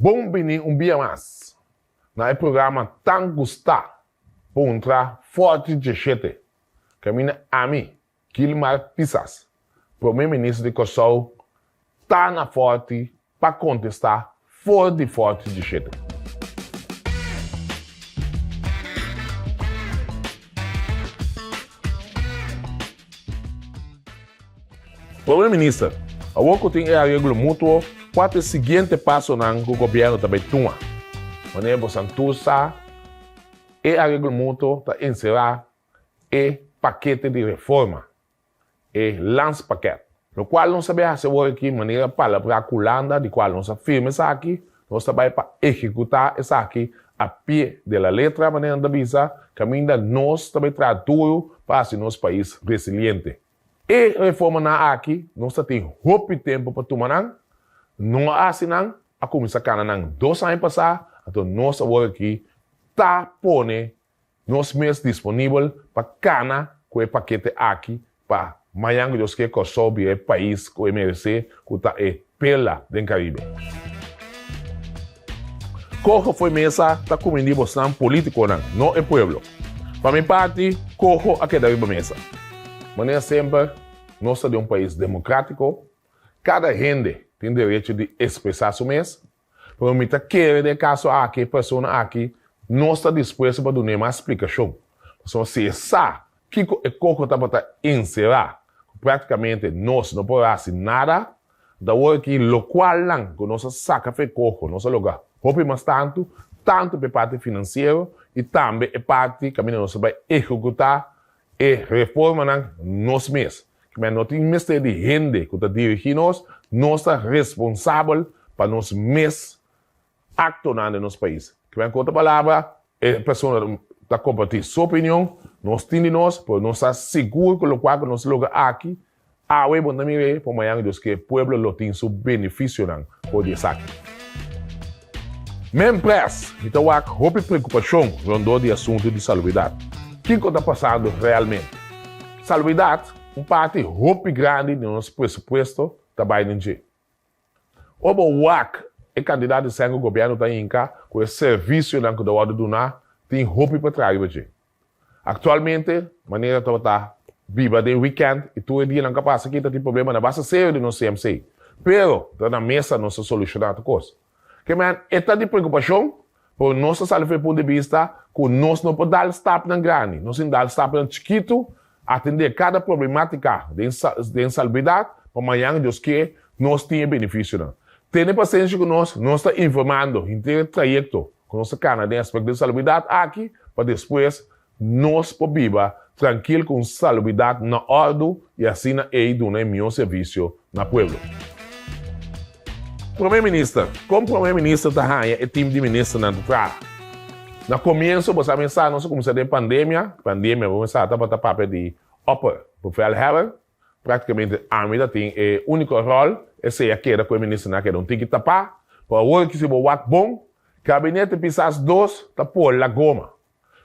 Bon bini un bia mas na e programa tan gustá Puntra Forti Djeshete, kaminda ami, Gilmar Pisas, Prome Minister di Kòrsou, ta na Forti pa kontestá for di Forti Djeshete. Prome Minister, awor ku tin e areglo mutuo, kua ta e siguiente pasonan ku gobièrnu ta bai tuma? Manera bosan tur sa, e areglo mutuo ta enserá e pakete di reforma, e landspakket, lokual nos ta bai hasi awor aki manera palabrá ku Hulanda, di kual nos a firma esaki, nos ta bai pa ehekutá esaki a pie de la letra, manera nan ta bisa, kaminda nos ta bai traha duru pa hasi nos pais resiliente. E reformanan aki nos ta tin hopi tempu pa tuma nan, no a hasi nan, a kuminsá kana nan dos aña pasá, anto nos awor aki ta pone nos mes disponibel pa kana ku e pakete aki pa mañan ku Dios ke Kòrsou bira e pais ku e meresé ku ta e perla den Karibe. Koho fo'i mesa ta kumindí bosnan polítikonan, no e pueblo. Pa mi parti, koho a keda riba mesa. Manera semper, nos ta den un pais demokrátiko, kada hende tin derecho di ekspresá su mes, pero mi ta kere den e kaso aki e persona aki no sta dispuesto pa dun'é mas splikashon, pasobra si e sa kiko e koho tabata enserá, ku práktikamente nos no por hasi nada, Ta awor ki lokualnan ku nos a saka for e koho, nos a logra hopi mas tantu, tantu pa e parti finansiero i tambe e parti kaminda nos ta bai ehekutá e reformanan nos mes. Kimen no tin mester di hende ku ta dirigí nos, nos ta responsabel pa nos mes aktonan den nos pais. Kimen ku otro palabra, e persona ta kompartí su opinion, nos tin di nos, pero nos ta sigur ku lokual ku nos logra aki Awe bo ta mir'é por mañan Dios ke pueblo lo tin su benefisionan for di esaki. Mempres, mi ta wak hopi preokupashon rondó di asuntu di salubridat. Kiko ta pasando realmente? Salubridat, un parti hopi grandi di nos presupuesto ta bai den dje. Ora bo wak e kantidat di sèn ku gobièrnu ta hinka ku e servisionan ku ta wòrdu duná, tin hopi pa traha riba dje. Aktualmente, manera tabata biba den wikènt i tur e dianan ku a pasa aki ta tin problema na basta serio di nos CMC. Pero ta na mesa nos ta solushoná tur kos. Ke men, e ta di preokupashon, pero nos ta sali for e punto di bista ku nos no por dal stapnan grandi, nos tin dal stapnan chikitu, atendé kada problemátika den den salubridat pa mañan Dios ke nos tin e benefisionan. Tene pasenshi ku nos, nos ta informando henter e trayekto Ku nos ta kana den aspekto di salubridat aki pa despues nos por biba trankil ku un salubridat na òrdu i asina ei duna e mihó servisio na pueblo. Prome Minister, Kon Prome Minister ta haña e tim di ministernan ta traha? Na komienso bo sa men sa nos a kuminsá den pandemia, pandemia bo men sa tabata papia di opper bevelhebber, Práktikamente ami ta tin e úniko ròl, esei a keda ku e ministernan a keda un tiki tapá, pero awor ki si bo wak bon, Gabinete Pisas dos ta por la goma.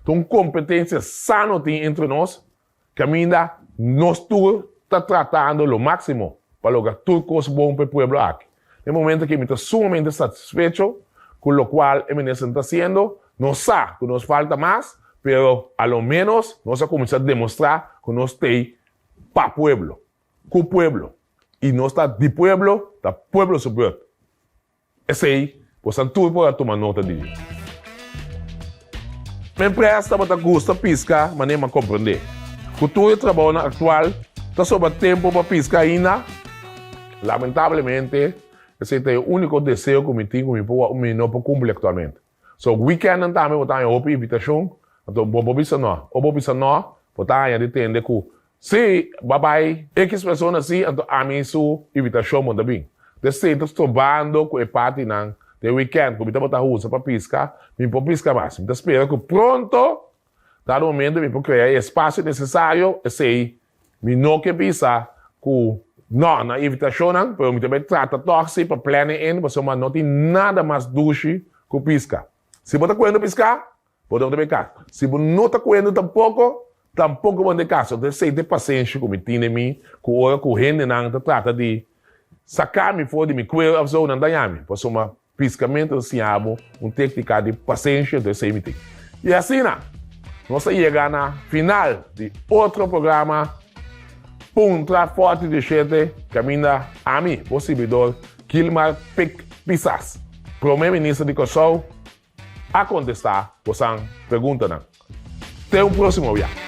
Ta un kompetensia sano tin entre nos, kaminda nos tur ta tratando lo máksimo pa logra tur kos bon pa e pueblo aki. Den momento aki mi ta sumamente satisfecho ku lokual e ministernan ta hasiendo, nos sa ku nos falta mas, pero a lo ménos nos a kuminsá demostrá ku nos t'ei pa pueblo, ku pueblo, i nos ta di pueblo, ta pueblo su beurt. Esei bosan tur por a tuma nota di dje. Mi empresa tabata gusta piska manera mi a komprendé ku tur e trabounan aktual ta sobra tempu pa piska ainda. Lamentablemente, esei ta e úniko deseo ku mi tin ku mi no por kumpli aktualmente. So weekendnan tambe bo ta haña hopi invitashon, anto bo por bisa no. Ora bo bisa no, bo ta haña di tende ku si bo a bai ekis persona si, anto ami su invitashon bo ta bin. Desei ta strobando ku e partinan den weekend ku mi tabata usa pa piska, mi por piska mas. Mi ta spera ku pronto, dado momento mi por krea e espasio nesesario, esei Mi no ke bisa ku no na invitashonnan, pero mi ta bai trata tòg si pa plane in, pasobra no tin nada mas dushi ku piska. Si bo ta kuendo piská, bo no ta bai kas. Si bo no ta kuendo tampoko, tampoko bo no ta kas. Entonces esei ta e pasenshi ku mi tin den mi, ku ora ku hendenan ta trata di saka mi for di mi kuero òf so, nan daña mi, pasobra. Piskamentu ta siña bo un téknika di pasenshi, enton esei mi tin. I asina nos a yega na final di otro programa Puntra Fòrti di Shete kaminda ami, bo sirbidor Gilmar Pik Pisas, Prome Minister di Kòrsou, a kontestá bosan preguntanan. Te un próksimo bia!